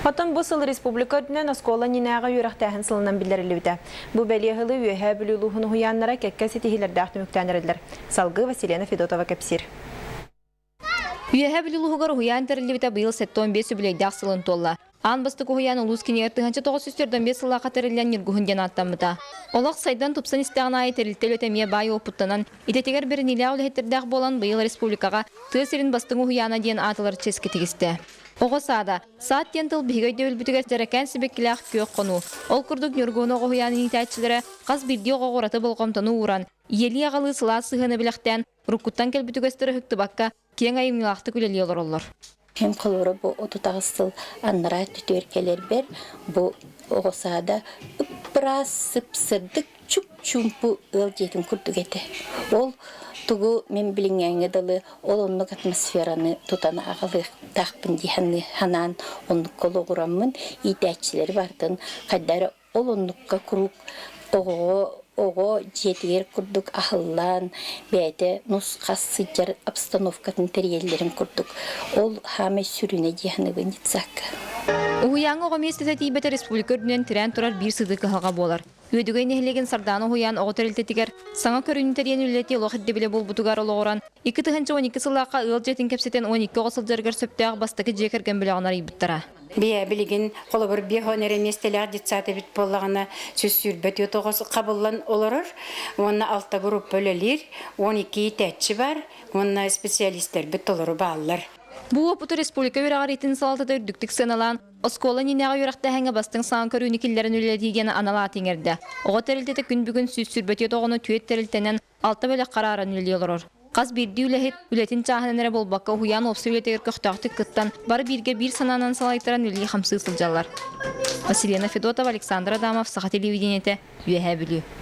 Оттон бу сыл республика үрдүнэн оскуола иннинээҕи үөрэхтээһин сылынан биллэриллибитэ. Бу бэлиэ ыһылы Үөһээ Бүлүү улууһун уһуйааннара кэккэ ситиһиилэрдээх түмүктээн эрэллэр. Салгыы Василена Федотова кэпсиир. Үөһээ Бүлүү улууһугар уһуйаан тэриллибитэ быйыл 75 үбүлүөйдээх сылын туолла. Аан бастакы уһуйаан улуус киинигэр 1945 сыллаахха тэриллэн Ньургуһун диэн ааттаммыта. Олох сайдан тупсан истэҕин аайы тэрилтэ үлэтэ эмиэ баай уопуттанан, идэтигэр бэриниилээх үлэһиттэрдээх буолан быйыл республикаҕа тыа сирин бастыҥ уһуйаана диэн аат ылар чиэскэ тигистэ. Оҕо саада, саад диэн тыл биһиги өйдөбүлбүтүгэр дьэрэкээн сибэккилээх күөх хонуу. Ол курдук Ньургуһун оҕо уһуйаанын иитээччилэрэ хас биирдии оҕоҕо ураты болҕомтону ууран, ийэлии-аҕалыы сылаас сыһыаны бэлэхтээн, уруккуттан кэлбит үгэстэри ыһыктыбакка, киэҥ айымньылаахтык үлэлии олороллор. Кэм холобура бу 38 сыл анараа өттүтүгэр кэлэрбэр бу оҕо саада ыппыраас сып-сырдык чуп-чуумпу ыал дьиэтин курдук этэ. Ол тугу мин билиҥҥээҥҥэ дылы ол оннук атмосфераны тутан аҕалыахтаахпын дии санаан оннукка олоҕураммын иитээччилэри барытын хайда эрэ Ол оннукка куруук оҕоҕо оҕо дьиэтигэр курдук аһыллан, бэйэтэ нус-хас сылдьар обстановкатын тэрийэллэрин курдук. Ол саамай сүрүнэ дии саныыбын детсадка. Уһуйааҥҥа оҕо миэстэтэ тиийбэтэ республика үрдүнэн тирээн турар биир сытыы кыһалҕа буолар. Үөдүгэй нэһилиэгин Сардаана уһуйаан оҕо тэрилтэтигэр саҥа көрүүнү тэрийэн үлэлэтии олох ирдэбилэ буолбутугар олоҕуран, 2012 сыллаахха ыал дьиэтин кэпсэтэн 12 оҕо сылдьарыгар сөптөөх бастакы дьиэ кэргэн бөлөҕүн арыйбыттара. Бэйэ билигин холобур биэһон эрэ миэстэлээх детсад эбит буоллаҕына 124 оҕо хабыллан олорор уонна алта группа үлэлиир, 12 иитээччи бар уонна специалистэрбит толору бааллар. Бу уопуту республика үөрэҕириитин салалтата үрдүктүк сыаналаан, оскуола иннинээҕи үөрэхтээһиҥҥэ бастыҥ саҥа көрүүнү киллэрэн үлэлэтии диэн анал аат иҥэрдэ. Оҕо тэрилтэтэ күн бүгүн 124 оҕону түөрт тэрилтэнэн алта бөлөх харааран үлэлии олорор. Хас биирдии үлэһит үлэтин чааһынан эрэ буолбакка уһуйаан уопсай үлэтигэр көхтөөхтүк кыттан, бары бииргэ биир санаанан салайтаран үлэлии-хамсыы сылдьаллар. Василена Федотова, Александр Адамов, Саха телевидениетэ, Үөһээ Бүлүү.